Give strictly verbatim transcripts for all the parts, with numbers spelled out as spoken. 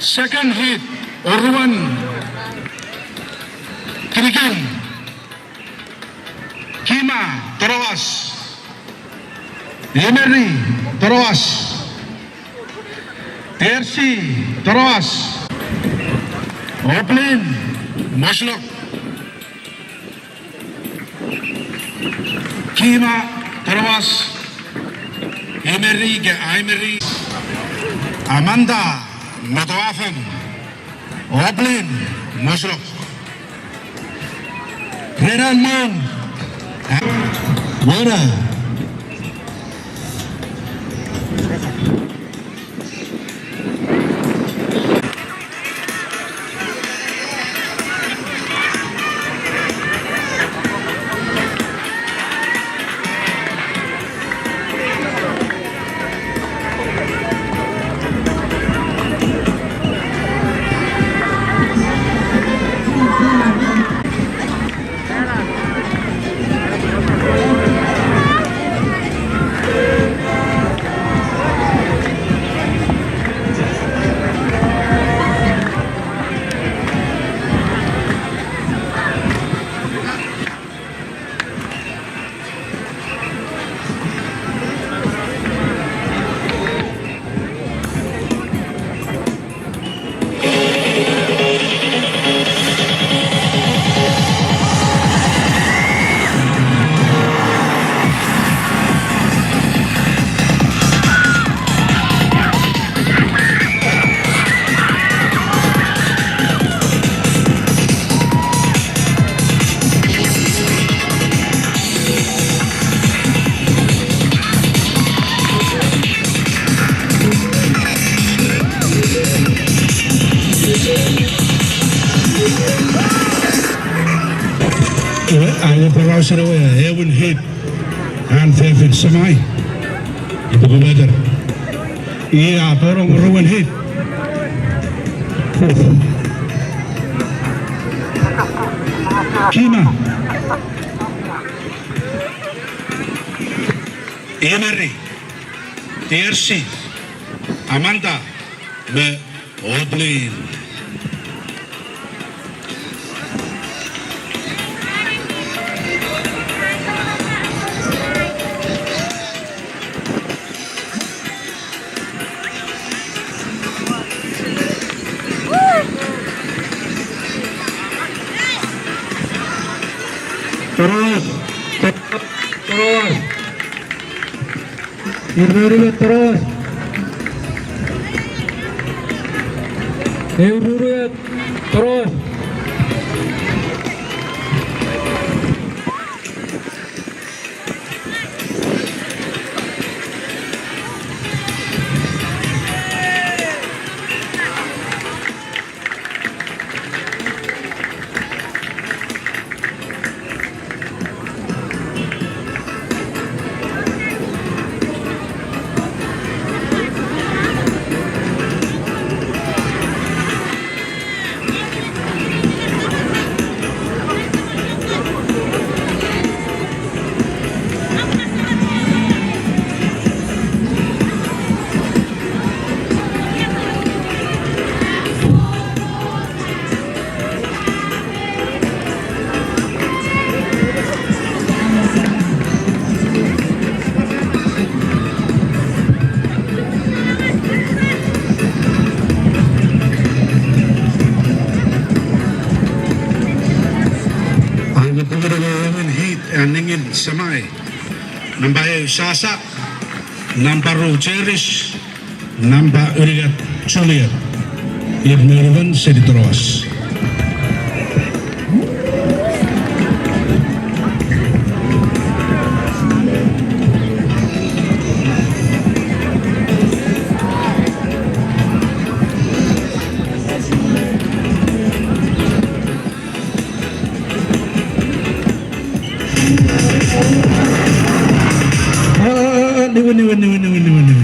Second heat, oruan kinikin, Kima Toroas, Emery Toroas, Tersi Toroas, Oplin Moslok. Kima Toroas, Emery ke Aimery, Amanda Metoafen, Oplin Moslok. Renan Mon. Wena. Iwe, ai upwe porausen ewe ewin hit an fefin Semai. Ipuku meter. Ia, porong ruwen hit. Kima. Emery, Tersi, Amanda, me Oplin. Toroas. Toroas. Irneri me Toroas. Eururu me Toroas. Ai upwe pungeno ewe ewin hit an nengin Semai. Nampa eu Sasa, nampa ru Cherish, nampa unungat Juliet. Ir me unungat seni Toroas. Niwe, niwe, niwe, niwe, niwe, niwe.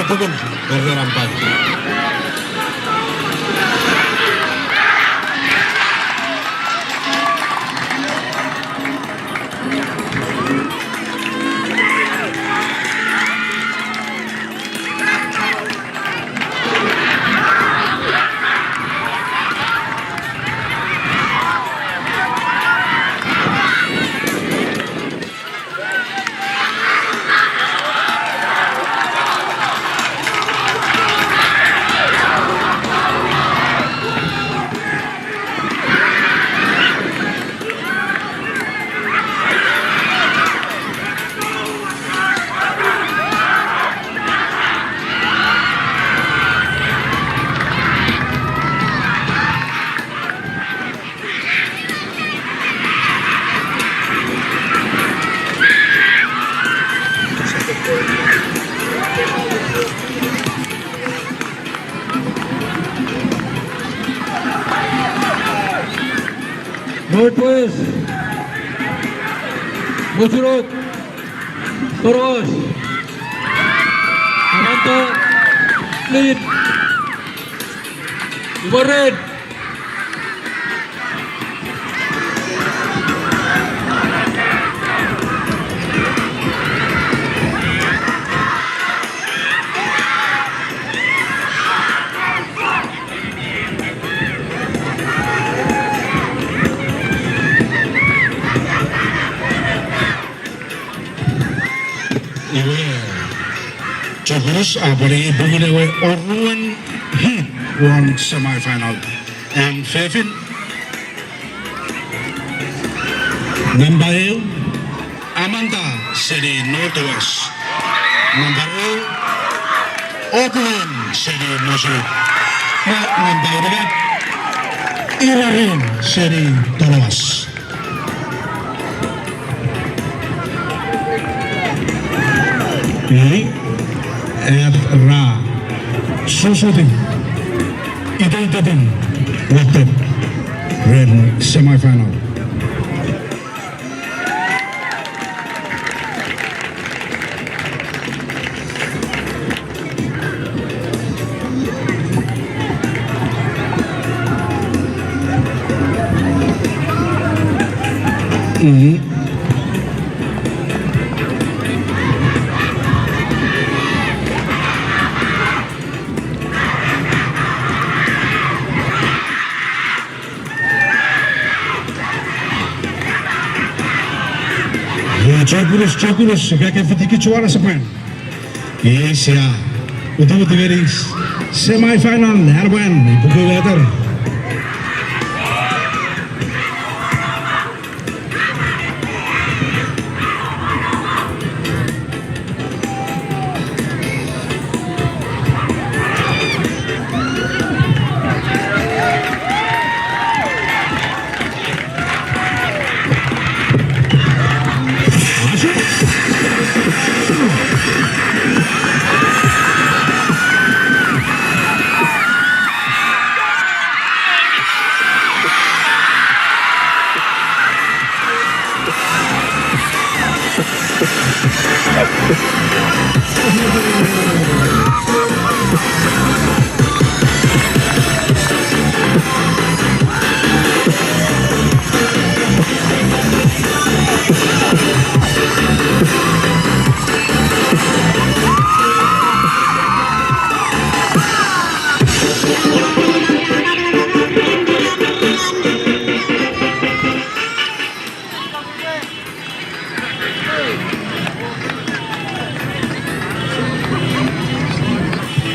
Pokon, erderampai. Northwest. Mochunok. Toros. Amanta. Lead. Iboren. Iwe, Chokunus a pwan i pungun ewe oruen heat won semifinal. En fefin, nampa eu, Amanda seni Northwest. Nampa eu, Oakland seni Mosul. Na, nampa eu, Irarin seni Tonoas. Ei, er ra sosoti iteitetin wotep ren semifinal. Mhm. Chokunus, Chokunus, ika ke fiti kich won asepwan. Sia utuutu ngeni semifinal, anapwan ipuku weter.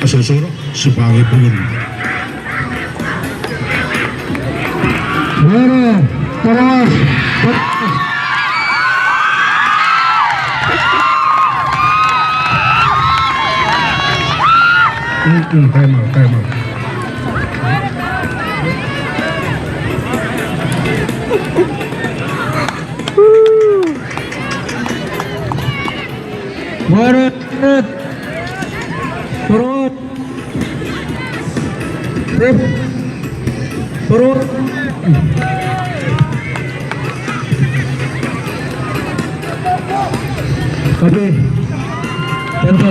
Asosoro, sipwe angei pungun. Bueno, para. Mm, mm, time out, time out. Forward, forward. Forward. Rep. Forward. Copy. Tempo.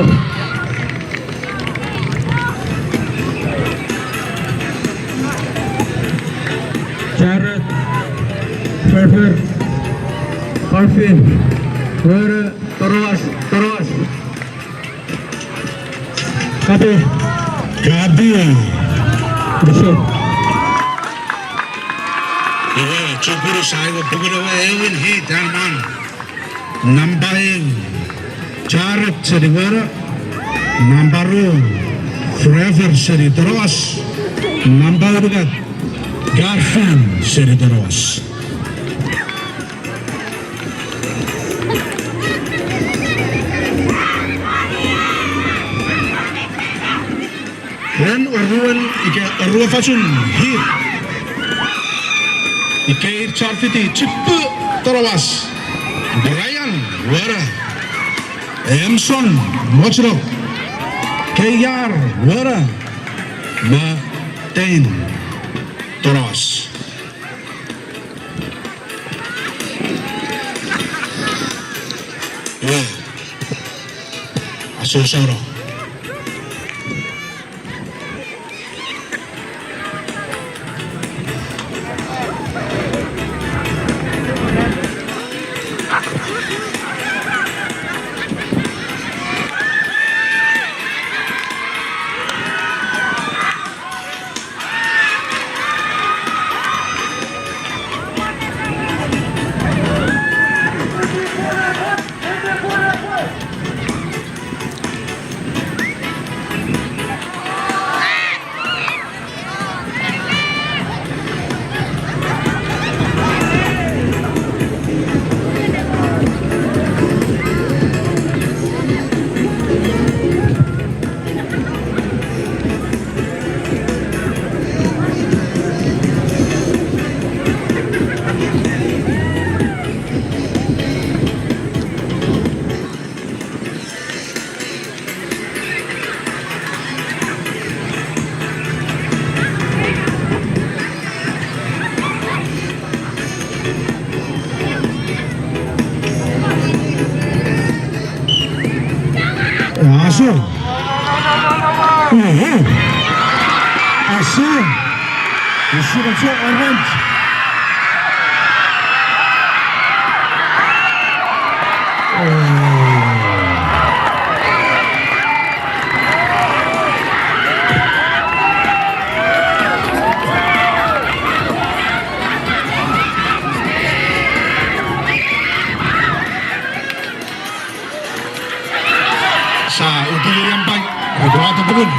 Jared, Ferfer, Parfin, Were, Toroas, Toroas. Kapi. Kapi. Bishop. Iwe, chukuru sai we pukuna we ewin hit an man. Nampa ew, Jared seni Were. Nampa ru, Forever seni Toroas. Nampa unungat, Garfin seni Toroas. Ren oruen ika oruefochun hit. Ika ir chon fiti Chipu Toroas. Brian Were. Emson Mochino. Keiar Were. Me Tein Toroas. Iwe, asosoro. Asu. Uhu. Asu. Asu, asu, orange. Oh. Sa uti irian pai, rekuato pukun.